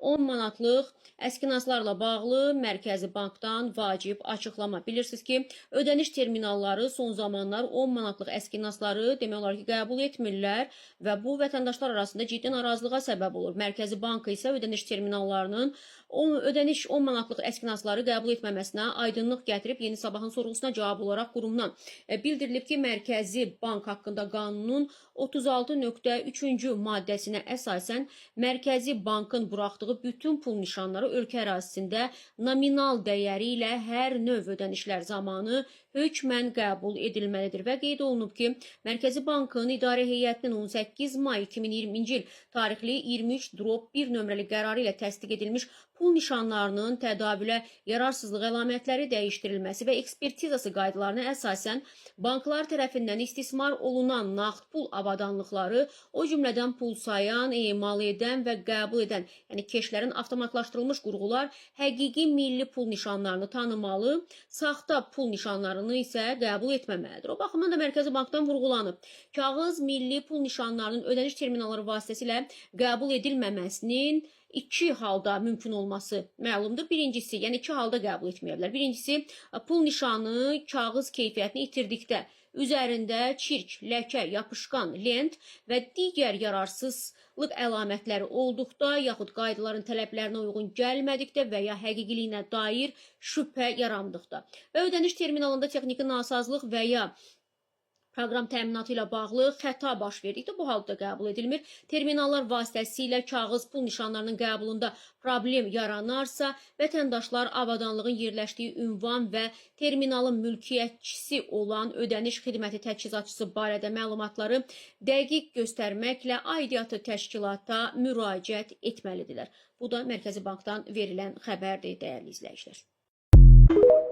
10 manatlıq əskinaslarla bağlı Mərkəzi Bankdan vacib açıqlama. Bilirsiniz ki, ödəniş terminalları son zamanlar 10 manatlıq əskinasları demək olar ki, qəbul etmirlər və bu vətəndaşlar arasında ciddi narazılığa səbəb olur. Mərkəzi Bank isə ödəniş terminallarının ödəniş 10 manatlıq əskinasları qəbul etməməsinə aydınlıq gətirib. Yeni Sabahın sorğusuna cavab olaraq qurumdan bildirilib ki, Mərkəzi Bank haqqında qanunun 36.3-cü maddəsinə əsasən Mərkəzi Bankın buraxdığı bütün pul nişanları ölkə ərazisində nominal dəyəri ilə hər növ ödənişlər zamanı hökmən qəbul edilməlidir və qeyd olunub ki, Mərkəzi Bankın İdarə Heyətinin 18 may 2020-ci il tarixli 23/1 nömrəli qərarı ilə təsdiq edilmiş pul nişanlarının tədavülə yararsızlıq əlamətləri dəyişdirilməsi və ekspertizası qaydalarına əsasən banklar tərəfindən istismar olunan nağd pul avadanlıqları, o cümlədən pul sayan, emal edən və qəbul edən, yəni keşlərin avtomatlaşdırılmış qurğular həqiqi milli pul nişanlarını tanımalı, saxta pul nişanlarını isə qəbul etməməlidir. O baxımdan da Mərkəzi Bankdan vurğulanıb. Kağız milli pul nişanlarının ödəniş terminalları vasitəsilə qəbul edilməməsinin iki halda mümkün olması məlumdur. Birincisi, yəni iki halda qəbul etməyə bilər. Birincisi, pul nişanı kağız keyfiyyətini itirdikdə üzərində çirk, ləkə, yapışqan, lent və digər yararsızlıq əlamətləri olduqda, yaxud qaydaların tələblərinə uyğun gəlmədikdə və ya həqiqiliyinə dair şübhə yarandıqda və ödəniş terminalında texniki nasazlıq və ya proqram təminatı ilə bağlı xəta baş verdikdə bu halda qəbul edilmir. Terminallar vasitəsilə kağız pul nişanlarının qəbulunda problem yaranarsa, vətəndaşlar avadanlığın yerləşdiyi ünvan və terminalın mülkiyyətçisi olan ödəniş xidməti təchizatçısı barədə məlumatları dəqiq göstərməklə aidiyyatı təşkilata müraciət etməlidirlər. Bu da Mərkəzi Bankdan verilən xəbərdir, dəyərli izləyicilər.